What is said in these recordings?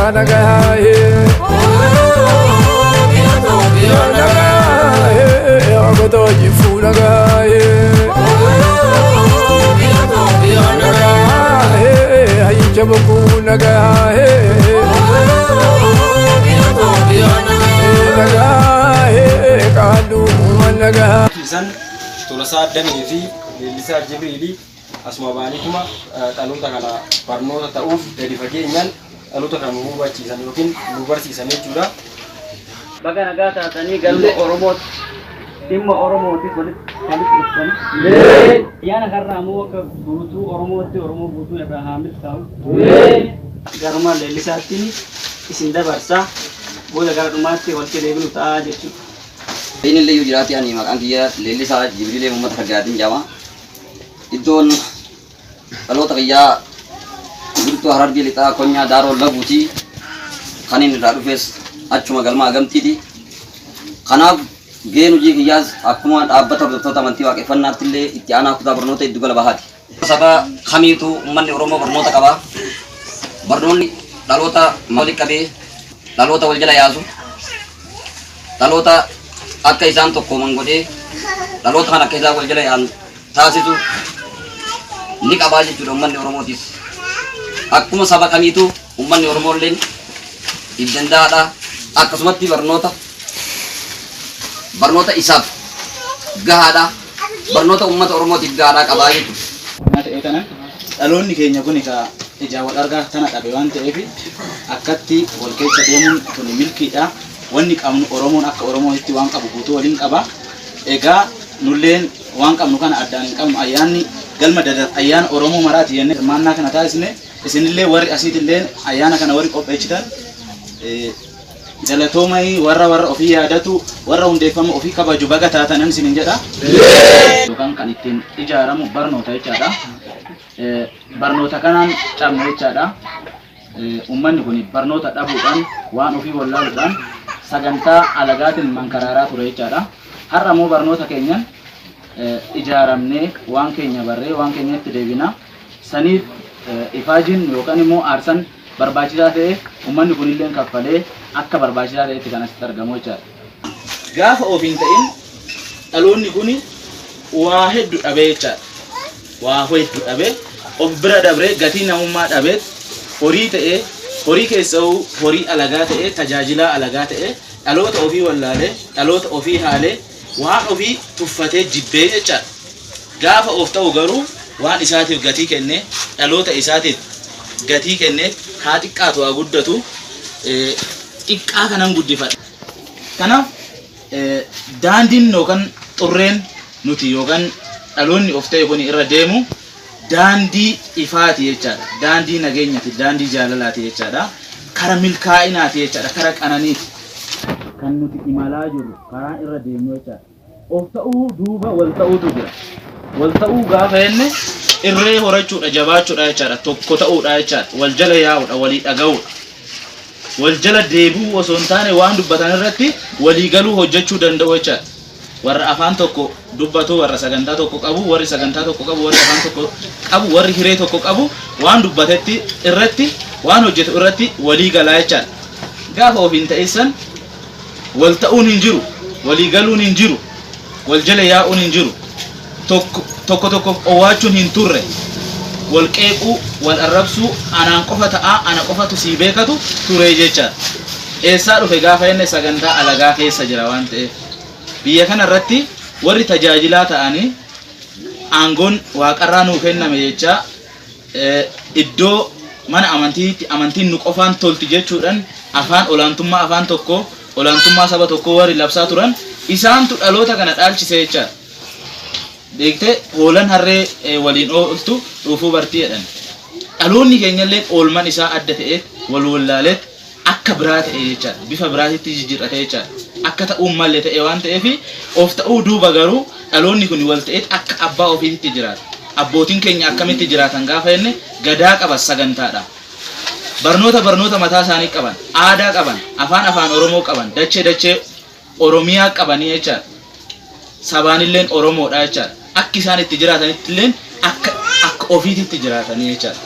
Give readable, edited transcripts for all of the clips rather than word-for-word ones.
Nagaa nagaa gotoo jifuu nagaa nagaa hayyicha bokkuu nagaa nagaa qaalluu nagaa. Isaan Tolasaa Damee fi Leellisaa Jibriilii asuma ba'aniituma dhaloota kana barnoota ta'uuf gadi fageenyaan dhaloota kana nu hubachiisan yookiin nu barsiisan jechuudha. Baga nagaa taatanii galma Oromootti dhimma Oromootiif walitti walitti dhuftanii. Ayyaana har'aa immoo akka guutuu Oromootti Oromoo guutuu irraa haa milkaa'u. Garuma Leellisaatti isin dabarsa. Booda gara dhumaatti walitti deebinu ta'a jechuudha. Inni illee yoo jiraate ani maqaan kiyya Leellisaa Jibriilee uummata Fargaatiin jedhama. Iddoon dhaloota kiyyaa Gurtuu Harargee Lixaa Konyaa Daaroo Laguuti. Kan inni irraa dhufes achuma galma Agamtiiti. Kanaaf gaheen hojii kiyyaas akkuma dhaabbata hordoftoota amantii waaqeffannaatti illee itti aanaa kutaa barnoota giddugala bahaati. Saba kamiitu uummanni Oromoo barnoota qaba. Barnoonni dhaloota walitti qabee dhaloota wal jala yaasu dhaloota akka isaan tokkooman godhee dhaloota kan akka isaan wal jala yaa'an taasisu ni qabaa jechuudha uummanni Oromootis. Akkuma saba kamiitu uummanni Oromoo illee if danda'aadha. Akkasumatti barnoota barnoota isaaf gahaadha. Barnoota uummata Oromootiif gahaadha qabaa jechuudha. Kana ta'e kana dhaloonni keenya kun egaa ijaan wal argaa tana dhabe waan ta'eef akkatti wal keessa deemuun kun milkiidha. Wanni qabnu Oromoon akka Oromootti waan qabu guutuu waliin qaba. Egaa nulleen waan qabnu kana addaan hin qabnu ayyaanni galma dadar ayyaana Oromoo maraati jennee hirmaannaa kana taasisne isinillee warri asiitillee ayyaana kana warri qopheessitan galatoomai warra warra ofii yaadatu warra hundeeffama ofii kabaju baga taatanan isinin jedha. Yookaan kan ittiin ijaaramu barnoota jechaadha. Barnoota kanaan cabne jechaadha. Uummanni kun barnoota dhabuudhaan waan ofii wallaaluudhaan sagantaa alagaatiin mankaraaraa ture jechaadha. Har'a immoo barnoota keenyan ijaaramnee waan keenya barree waan keenyatti deebina. Saniif ifaajiin yookaan immoo aarsan barbaachisaa ta'e uummanni kunillee kaffalee akka barbaachisaa ta'etti kan asitti argamu jechaadha. Gaafa ofiin ta'in dhaloonni kun waa hedduu dhabee jechaadha. Waa hedduu dhabee of bira dabree gatii namummaa dhabee horii ta'ee horii keessa'uu horii alagaa ta'ee tajaajilaa alagaa ta'ee dhaloota ofii wallaalee dhaloota ofii haalee waan ofii tuffatee jibbee jechaadha. Gaafa of ta'u garuu waan isaatiif gatii kennee dhaloota isaatiif gatii kennee haa xiqqaatu haa guddatu xiqqaa kanan guddifadha. Kanaaf daandiin yookaan xurreen nuti yookaan dhaloonni of ta'e kun irra deemu daandii ifaati jechaadha. Daandii nageenyaati, daandii jaalalaati jechaadha. Kara milkaa'inaati jechaadha, kara qananiiti. Kan nuti imalaa jirru karaan irra deemnu jechaadha. Of ta'uu duuba wal ta'uutu jira. Wal ta'uu gaafa jenne irree horachuudha, jabaachuudha jechaadha. Tokko ta'uudha jechaadha. Wal jala yaa'uudha, walii dhaga'uudha. Wal jala deebi'uu osoo hin taane waan dubbatan irratti walii galuu hojjechuu danda'u jechaadha. Warra afaan tokko dubbatu, warra sagantaa tokko qabu, warri sagantaa tokko qabu, warri afaan tokko qabu, warri hiree tokko qabu waan dubbatetti irratti waan hojjetu irratti walii galaa jechaadha. Gaafa ofiin ta'essan wal ta'uun hin jiru, walii galuun hin jiru, wal jala yaa'uun hin jiru, tokko tokko tokkoof owwaachuun hin turre, wal qeequu, wal arrabsuu, anaan qofa ta'aa, ana qofatu sii beekatu ture jechaadha. Eessaa dhufe gaafa jenne sagantaa alagaa keessa jira waan ta'eef. Biyya kana irratti warri tajaajilaa ta'anii aangoon waaqarraa nuu kenname jecha iddoo mana amantiitti amantiin nu qofaan tolti jechuudhaan afaan olaantummaa afaan tokkoo olaantummaa saba tokkoo warri labsaa turan isaantu dhaloota kana dhaalchise jechaadha. Beektee hoolaan harree waliin ooltu dhuufuu bartii jedhan. Dhaloonni keenyallee oolman isaa adda ta'e wal wallaaleet akka biraa ta'e jechaadha. Bifa biraatitti jijjiirrate jechaadha. Akka ta'uun malle ta'e waan ta'eef of ta'uu duuba garuu dhaloonni kun wal ta'eet akka abbaa ofiitti jiraata. Abbootiin keenya akkamitti jiraatan gaafa jenne gadaa qaban sagantaadha. Barnoota barnoota mataa isaanii qaban, aadaa qaban, afaan afaan Oromoo qaban, dachee dachee Oromiyaa qabanii jechaadha. Sabaanilleen Oromoodha jechaadha. Akki isaan itti jiraatanitti illeen akka akka ofiititti jiraatanii jechaadha.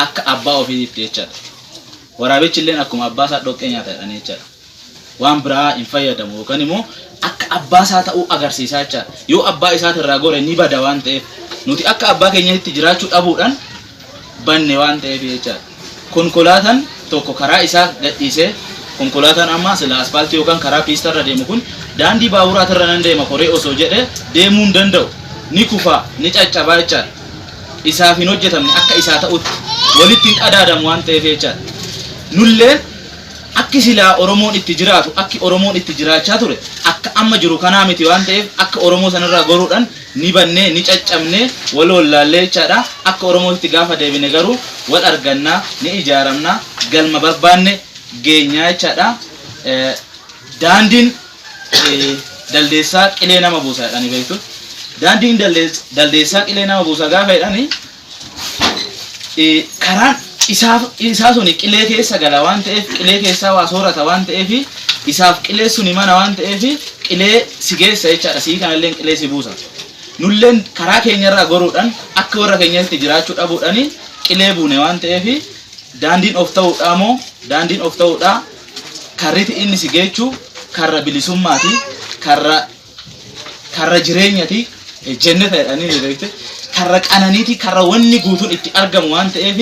Akka abbaa ofiititti jechaadha. Waraabichi illeen akkuma abbaa isaa dhoqqee nyaata jedhanii jechaadha. Waan biraa hin fayyadamu yookaan immoo akka abbaa isaa ta'uu agarsiisaa jechaadha. Yoo abbaa isaatirraa gore ni bada waan ta'eef nuti akka abbaa keenyatti jiraachuu dhabuudhaan banne waan ta'eef jechaadha. Konkolaataan tokko karaa isaa gadhiisee konkolaataan amma sila aspaaltii yookaan karaa piistarra deemu kun daandii baaburaatirra nan deema koree osoo jedhe deemuu hin danda'u. Ni kufa, ni caccabaa jechaadha. Isaaf hin hojjetamne akka isaa ta'utti walitti hin qadaadamu waan ta'eef jechaadha. Nullee akki silaa Oromoon itti jiraatu, akki Oromoon itti jiraachaa ture akka amma jiru kanaa miti waan ta'eef akka Oromoo sanarraa goruudhaan ni bannee, ni caccabnee, wal wallaallee jechaadha. Akka Oromootti gaafa deebine garuu wal argannaa, ni ijaaramnaa, galma barbaanne geenyaa jechaadha. Daandiin daldeessaa qilee nama buusa jedhanii beektu. Daandiin daldeessaa qilee nama buusa gaafa jedhanii karaan isaa suni qilee keessa gala waan ta'eef, qilee keessaa waa soorata waan ta'eef, isaaf qilee suni mana waan ta'eef qilee si geessa jechaadha. Sii kanallee qilee si buusa. Nulleen karaa keenyarraa goruudhaan akka warra keenyatti jiraachuu dhabuudhaan qilee buune waan ta'eef daandiin of ta'uudhaa moo daandiin of ta'uudhaa karriti inni si geechu karra bilisummaati, karra jireenyati, jenneta jedhanii beekte, karra qananiiti, karra wanni guutuun itti argamu waan ta'eef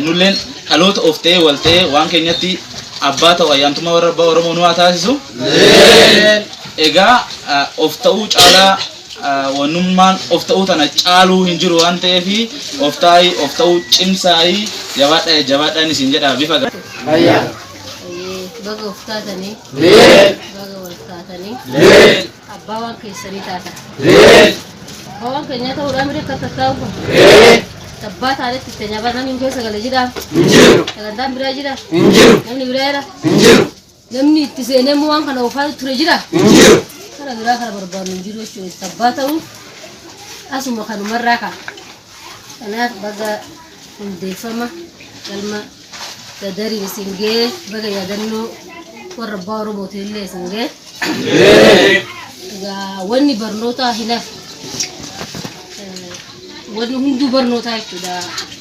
nulleen dhaloota of ta'ee wal ta'ee waan keenyatti abbaa ta'u ayyaantummaa warra abbaa Oromoo nu haa taasisu. Egaa of ta'uu caalaa wannummaan of ta'uu tana caaluu hin jiru waan ta'eef of taa'ii of ta'uu cimsaayii jabaadhaa jabaadhaan isin jedha bifa. Baga of taatanii, baga wal taatanii, abbaa waan keessanii taatan. Abbaa waan keenyaa ta'uudhaan mirga akka tattaa'u kun. Abbaa taanetti itti nyaata namni hin keessa gale jira. Sagantaan biraa jira. Namni biraa jira. Namni itti seenee immoo waan kana oofaa ture jira. Kana biraa kana barbaannu hin jiru jechuudha. Abbaa ta'uu asuma kanumarraa ka'a. Kanaaf baga hundeeffama galma Dadariin isin ga'ee, baga yaadannoo warra abbaa Oromootiin illee isin ga'e. Egaa wanni barnootaa hin hafe. Wanni hunduu barnootaa jechuudha.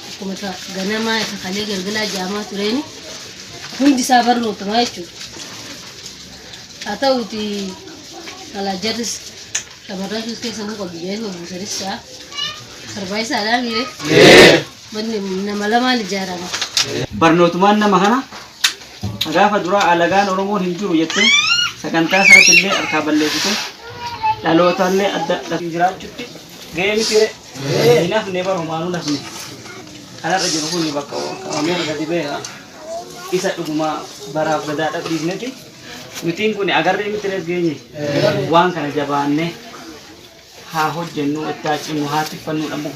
Akkuma ganamaa isa kalee galgalaa jaamaa tureeni hundi isaa barnootumaa jechuudha. Haa ta'uuti alaa jarris shamarran sus keessa bu'u qabdu jedhanii buusanis ta'a. Barbaachisaadhaa miire. Manni nama lamaan ijaarama. Barnootumaan nama kana gaafa duraa alagaan Oromoon hin jiru jettee sagantaa isaatiillee harkaa balleessite dhalootallee adda jiraachutti ga'ee miti ree hin hafne barumaanuu hafne kanarra jiru kun bakka qabamee gadi ba'eera isa dhuguma baraaf gadaa dhabdhiisneti nutiin kun agarree miti rees geenye waan kana jabaannee haa hojjennu itti haa cimnu haa tiffannu dhammoo.